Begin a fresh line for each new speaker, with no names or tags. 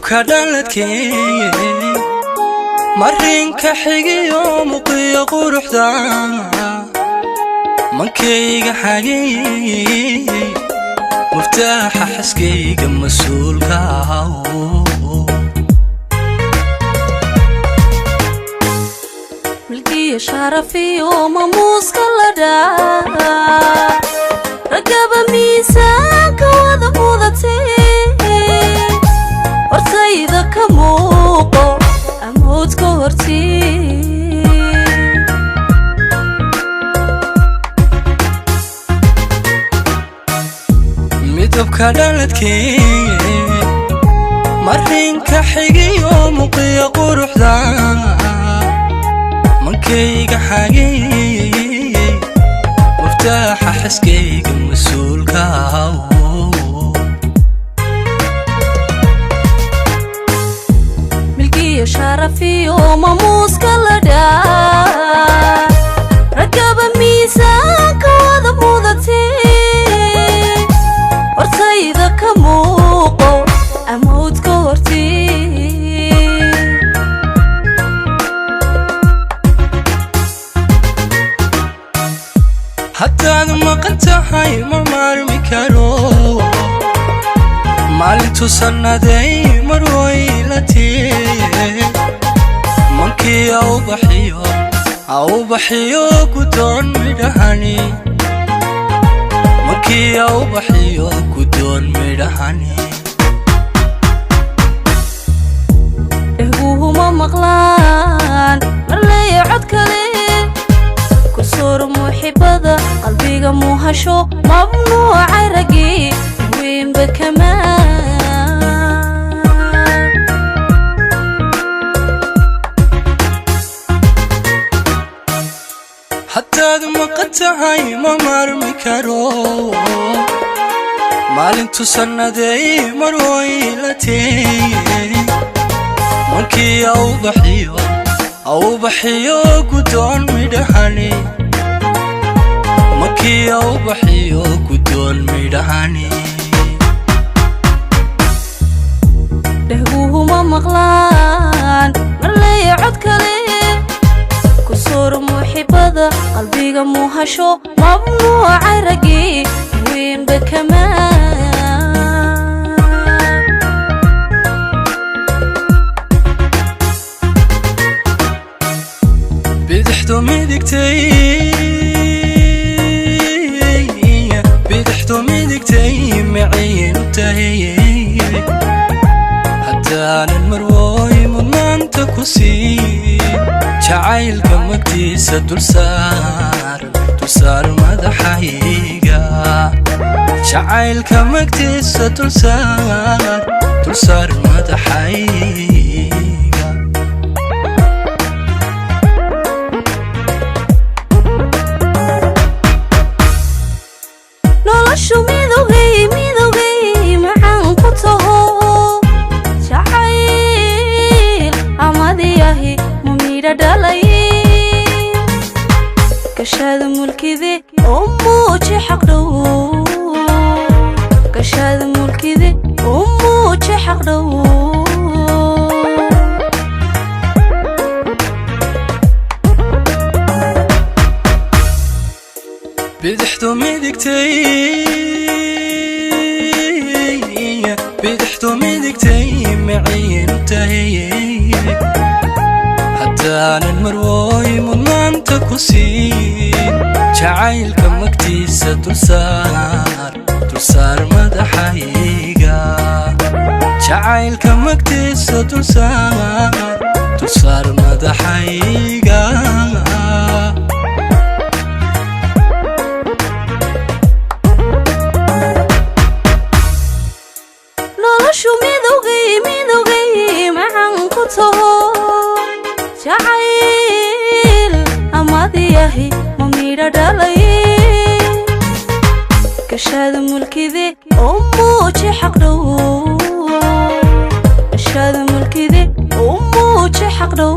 Midabka dhaladkee, marinka xigiyo muqiyo quruxda, mankayga xagay, muftaaxa xaskayga mas-uulka ahaw.
Milkiyo sharafiyo mamuuska la dhaa, ragaba miisaanka wada mudatee, hortayda ka muuqo amoodka hortii.
Midabka dhaladkee, marinka xigiyo muqiyo quruxda, mankayga xagay, muftaaxa xaskayga mas-uulka ahaw.
Milkiyo sharafiyo mamuuska la dhaa, ragaba miisaanka wada mudatee, hortayda ka muuqo amoodka hortii.
Haddaad maqan tahay ma maarmi karo, maalintu sannaday mar waylatee, mankii aubaxiyo aubaxiyo gudoon midhahani, mankii aubaxiyo gudoon midhahani.
Dhehguhuma maqlaan marleeya cod kale, kusoor muxibada qalbiga muhasho, mamnuucay raggii weynba kamaa.
Haddaad maqan tahay ma maarmi karo, maalintu sannaday mar waylatee, mankii aubaxiyo aubaxiyo gudoon midhahani, mankii aubaxiyo gudoon midhahani.
Dhehguhuma maqlaan marleeya cod kale, kusoor muxibada qalbiga muhasho, mamnuucay raggii weynba kamaa.
Bidixdu midigtay, bidixdu midigtay maciinu tahay, haddaanan marwooy mudnaanta ku sii, jacaylka magtiisa dulsaar dulsaar madaxayga, jacaylka magtiisa dulsaar dulsaar madaxayga.
Noloshu midowgay midowgay macaan ku taho, jacayl amadiyahi mu midha dhalay, gashaada mulkide oo muuji xaq dhow, gashaada mulkide oo muuji xaq dhow.
Bidixdu midigtay, bidixdu midigtay maciinu tahay, haddaanan marwooy mudnaanta ku sii, jacaylka magtiisa dulsaar dulsaar madaxayga, jacaylka magtiisa dulsaar dulsaar madaxayga.
Noloshu midowgay midowgay macaan ku taho, jacayl amadiyahi ma midha dhalay, gashaada mulkide oo muuji xaq dhow, gashaada mulkide oo muuji xaq dhow.